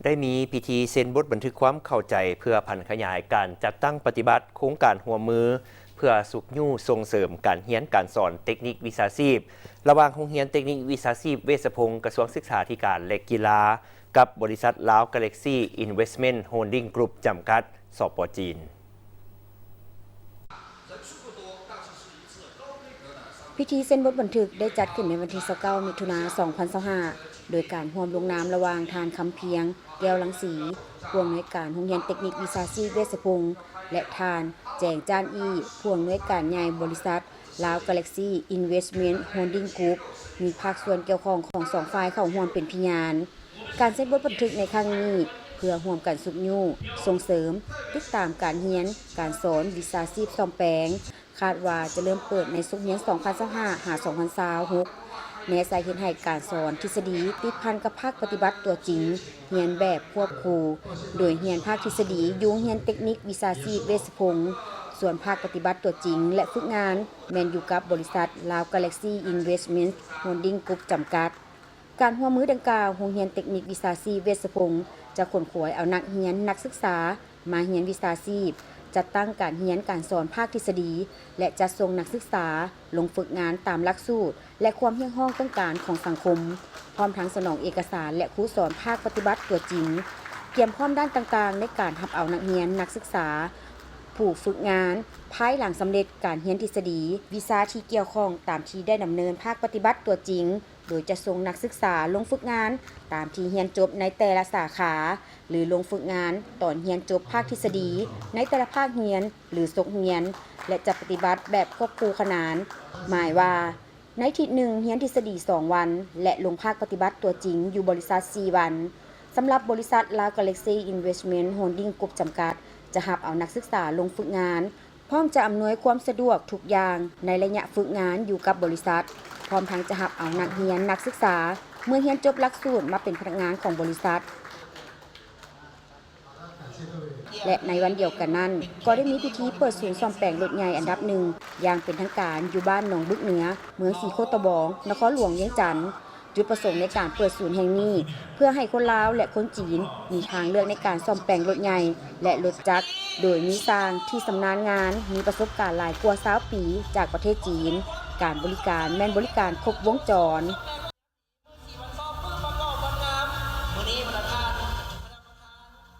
ໄດ້ມີພິທີເຊັນບົດບັນທຶກຄວາມເຂົ້າໃຈ ເພື່ອຜັນຂະຫຍາຍການຈັດຕັ້ງປະຕິບັດໂຄງການຮ່ວມມື ເພື່ອຊຸກຍູ້ສົ່ງເສີມການຮຽນການສອນເຕັກນິກວິຊາຊີບ ລະຫວ່າງໂຮງຮຽນເຕັກນິກວິຊາຊີບເວດສະພົງ ກະຊວງສຶກສາທິການ ແລະ ກິລາ ກັບບໍລິສັດ Lao Galaxy Investment Holding Group ຈຳກັດ ສປ ຈີນ. ພິທີເຊັນບົດບັນທຶກໄດ້ຈັດຂຶ້ນໃນວັນທີຊາວເກົ້າ ມິຖຸນາ ສອງພັນຊາວຫ້າ ໂດຍການຮ່ວມລົງນາມລະຫວ່າງທ່ານ ຄຳພຽງ ແກ້ວລັງສີ ຜູ້ອຳນວຍການໂຮງຮຽນເຕັກນິກວິຊາຊີບເວດສະພົງ ແລະ ທ່ານ ແຈງ ຈ້ານອີ່ ຜູ້ອຳນວຍການໃຫຍ່ບໍລິສັດ Lao Galaxy Investment Holding Group ມີພາກສ່ວນກ່ຽວຂ້ອງຂອງສອງຝ່າຍເຂົ້າຮ່ວມເປັນພະຍານ. ການເຊັນບົດບັນທຶກໃນຄັ້ງນີ້ ເພື່ອຮ່ວມກັນຊຸກຍູ້, ສົ່ງເສີມ, ຕິດຕາມການຮຽນ, ການສອນວິຊາຊີບສ້ອມແປງ, ຄາດວ່າຈະເລີ່ມເປີດໃນສົກຮຽນ ສອງພັນຊາວຫ້າ ຫາ ສອງພັນຊາວຫົກ ແນໃສ່ເຮັດໃຫ້ການສອນທິດສະດີຕິດພັນກັບພາກປະຕິບັດຕົວຈິງ, ຮຽນແບບຄວບຄູ່, ໂດຍຮຽນພາກທິດສະດີຢູ່ໂຮງຮຽນເຕັກນິກວິຊາຊີບເວດສະພົງ, ສ່ວນພາກປະຕິບັດຕົວຈິງ ແລະ ຝຶກງານ ແມ່ນຢູ່ກັບບໍລິສັດ Lao Galaxy Investment Holding Group ຈຳກັດ. ການຮ່ວມມືດັ່ງກ່າວ, ໂຮງຮຽນເຕັກນິກວິຊາຊີບເວດສະພົງ ຈະຂົນຂວາຍເອົານັກຮຽນ, ນັກສຶກສາ ມາຮຽນວິຊາຊີບ, ຈັດຕັ້ງການຮຽນການສອນພາກທິດສະດີ ແລະ ຈັດສົ່ງນັກສຶກສາລົງຝຶກງານຕາມຫຼັກສູດ ແລະ ຄວາມຮຽກຮ້ອງຕ້ອງການຂອງສັງຄົມ, ພ້ອມທັງສະໜອງເອກະສານ ແລະ ຄູສອນພາກປະຕິບັດຕົວຈິງ, ກຽມພ້ອມດ້ານຕ່າງໆ ໃນການຮັບເອົານັກຮຽນ, ນັກສຶກສາ, ຜູ້ຝຶກງານ ພາຍຫຼັງສຳເລັດການຮຽນທິດສະດີ, ວິຊາທີ່ກ່ຽວຂ້ອງຕາມທີ່ໄດ້ດຳເນີນພາກປະຕິບັດຕົວຈິງ, ໂດຍຈະສົ່ງນັກສຶກສາລົງຝຶກງານຕາມທີ່ຮຽນຈົບໃນແຕ່ລະສາຂາ ຫຼື ລົງຝຶກງານຕອນຮຽນຈົບພາກທິດສະດີໃນແຕ່ລະພາກຮຽນ ຫຼື ສົກຮຽນ ແລະ ຈະປະຕິບັດແບບຄວບຄູ່ຂະໜານ, ໝາຍວ່າ ໃນທິດໜຶ່ງຮຽນທິດສະດີສອງວັນ ແລະ ລົງພາກປະຕິບັດຕົວຈິງຢູ່ບໍລິສັດສີ່ວັນ. ສຳລັບບໍລິສັດ Lao Galaxy Investment Holding Group ຈຳກັດ ຈະຮັບເອົານັກສຶກສາລົງຝຶກງານ, ພ້ອມຈະອຳນວຍຄວາມສະດວກທຸກຢ່າງໃນໄລຍະຝຶກງານຢູ່ກັບບໍລິສັດ, ພ້ອມທັງຈະຮັບເອົານັກຮຽນ, ນັກສຶກສາ ເມື່ອຮຽນຈົບຫຼັກສູດມາເປັນພະນັກງານຂອງບໍລິສັດ. ແລະ ໃນວັນດຽວກັນນັ້ນ ກໍໄດ້ມີພິທີເປີດສູນສ້ອມແປງລົດໃຫຍ່ອັນດັບໜຶ່ງຢ່າງເປັນທາງການ ຢູ່ບ້ານໜອງບຶກເໜືອ ເມືອງສີໂຄດຕະບອງ ນະຄອນຫຼວງວຽງຈັນ. ຈຸດປະສົງໃນການເປີດສູນແຫ່ງນີ້ ເພື່ອໃຫ້ຄົນລາວ ແລະ ຄົນຈີນ ມີທາງເລືອກໃນການສ້ອມແປງລົດໃຫຍ່ ແລະ ລົດຈັກ, ໂດຍມີຊ່າງທີ່ຊຳນານງານ ມີປະສົບການຫຼາຍກວ່າຊາວປີ ຈາກປະເທດຈີນ. ການບໍລິການແມ່ນບໍລິການຄົບວົງຈອນ.